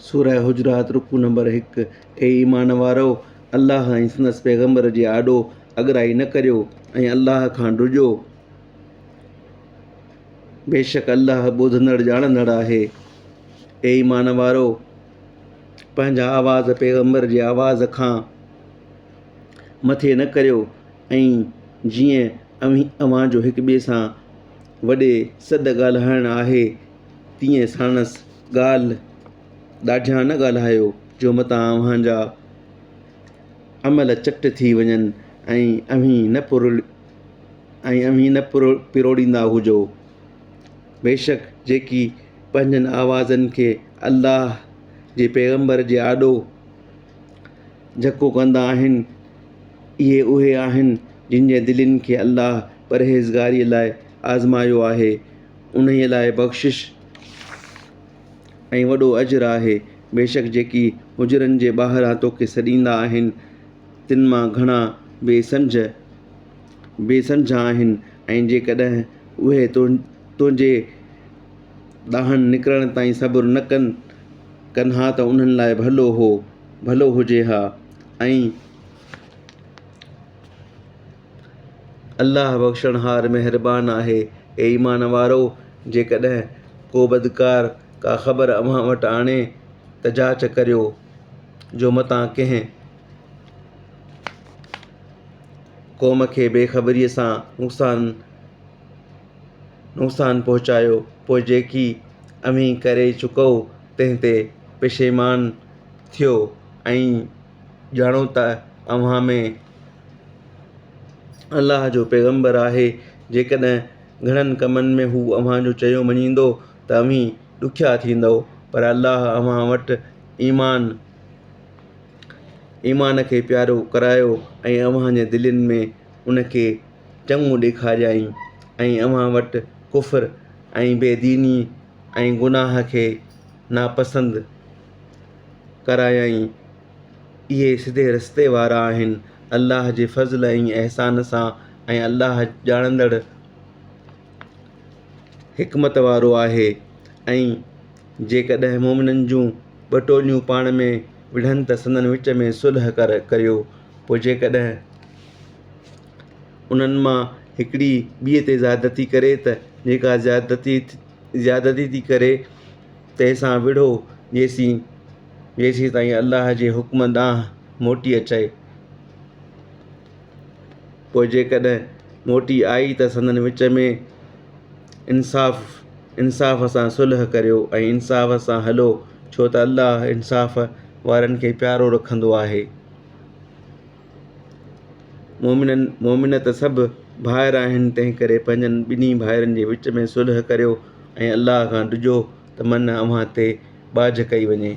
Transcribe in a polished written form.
سوره حجرات رڪوع نمبر 1، اي ايمان وارؤ! الله ۽ سندس پيغمبر جي آڏو اڳرائي نه ڪريو ۽ الله کان ڊڄو، بيشڪ الله ٻڌندڙ ڄاڻندڙ آهي. اي ايمان وارؤ! پنهنجا آواز پيغمبر جي آواز کان مٿي نه ڪريو ۽ جيئن اوهين اوهان جو هڪ ٻئي سان وڏي سڏ ڳالهائڻ آهي، تيئن ساڻس ڳالهه ڏاڍيان نه ڳالهايو، جو متان اوهان جا عمل چٽ ٿي وڃن ۽ اوهين نه ۽ اوهين نه پروڙيندا هجو. بيشڪ جيڪي پنهنجن آوازن کي الله جي پيغمبر جي آڏو جهڪو ڪندا آهن، اهي اهي آهن جن جي دلين کي الله پرهيزگاريء لاء آزمايو آهي. انهيء لاء بخشش ۽ وڏو اجر آهي. بيشڪ جيڪي حجرن جي ٻاهران توکي سڏيندا آهن، تن مان گهڻا بي سمجهه بي سمجهه آهن ۽ جيڪڏهن اهي تنهنجي ڏانهن نڪرڻ تائين صبر نه ڪن ڪن ها ته انهن لاء ڀلو هو ڀلو هجي ها ۽. الله بخشڻهار مهربان آهي. اي ايمان وارؤ! جيڪڏهن ڪو بدڪار ڪا خبر اوهان وٽ آڻي ته جاچ ڪريو، جو متان ڪنهن قوم کي بي خبريء سان نقصان نقصان پهچايو، پوء جيڪي اوهين ڪري چڪؤ تنهن تي پشيمان ٿيو ۽ ڄاڻو ته اوهان ۾. الله جو پيغمبر آهي، جيڪڏهن گهڻن ڪمن ۾ هو اوهان جو چيو مڃيندو ته اوهين ڏکيا ٿيندؤ، پر الله اوهان وٽ ايمان ايمان کي پيارو ڪرايو ۽ اوهان جي دلين ۾ ان کي چڱو ڏيکاريائين ۽ اوهان وٽ ڪفر ۽ بي ديني ۽ گناهه کي ناپسند ڪرايائين. اهي سڌي رستي وارا آهن، الله جي فضل ۽ احسان سان ۽ الله ڄاڻندڙ حڪمت وارو آهي ۽ جيڪڏهن مؤمنن جون ٻه ٽوليون پاڻ ۾ وڙهن ته سندن وچ ۾ صلح ڪريو پوء جيڪڏهن انهن مان هڪڙي ٻئي تي زيادتي ڪري ته جيڪا زيادتي زيادتي ٿي ڪري تنهن سان وڙهو جيسين جيسيتائين الله جي حڪم ڏانهن موٽي اچي. پوء جيڪڏهن موٽي آئي ته سندن وچ ۾ انصاف انصاف سان صلح ڪريو ۽ انصاف سان هلو ڇو ته الله انصاف وارن کي پيارو رکندو آهي. مؤمنن مؤمن ته سڀ ڀائر آهن تنهنڪري پنهنجن ٻنهي ڀائرن جي وچ ۾ صلح ڪريو ۽ الله کان ڊڄو ته من اوهان تي ٻاجهه ڪئي وڃي.